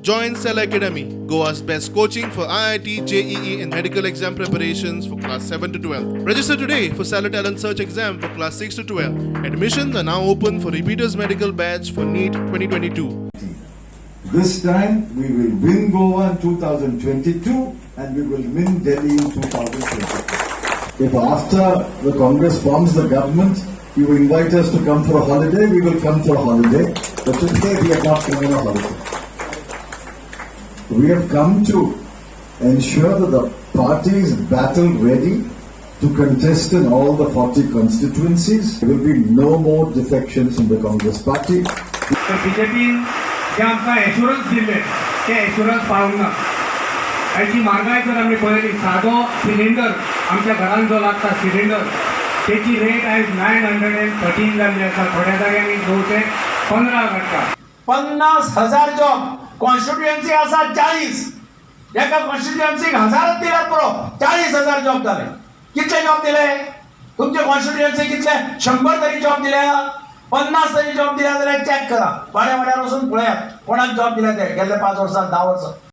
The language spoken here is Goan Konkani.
Join Cell Academy, Goa's best coaching for IIT, JEE, and medical exam preparations for class 7 to 12. Register today for Stellar Talent Search exam for class 6 to 12. Admissions are now open for repeaters medical batch for NEET 2022. This time we will win Goa in 2022 and we will win Delhi in 2024. If after the Congress forms the government, you invite us to come for a holiday, we will come for a holiday. But today we have not come on a holiday. We have come to ensure that the party is battle ready to contest in all the 40 constituencies. There will be no more defections in the Congress party. तर बीजेपीन जे आमकां एश्युरन्स दिल्ले ते एश्युरन्स पाळूंक ना. ताची म्हारगाय जर आमी पळयली, सादो सिलिंडर आमच्या घरान जो लागता सिलिंडर, तेची रेट आयज 913 जाल्ली आसा. थोड्या जाग्यांनी 915 घडटा. 50,000 जॉब. कॉन्स्टिट्युएन्सी आसा 40. एका कॉन्स्टिट्युएन्सीक हजारच दिल्यार पुरो, 40,000 जॉब जाले. कितले जॉब दिले तुमचे कॉन्स्टिट्युएन्सी? कितले? 100 तरी जॉब दिल्या? 50 तरी जॉब दिल्या जाल्यार चॅक करा. वाड्या वाड्यार वचून पळयात कोणाक जॉब दिल्या ते गेल्ले 5 वर्सां, 10 वर्सां.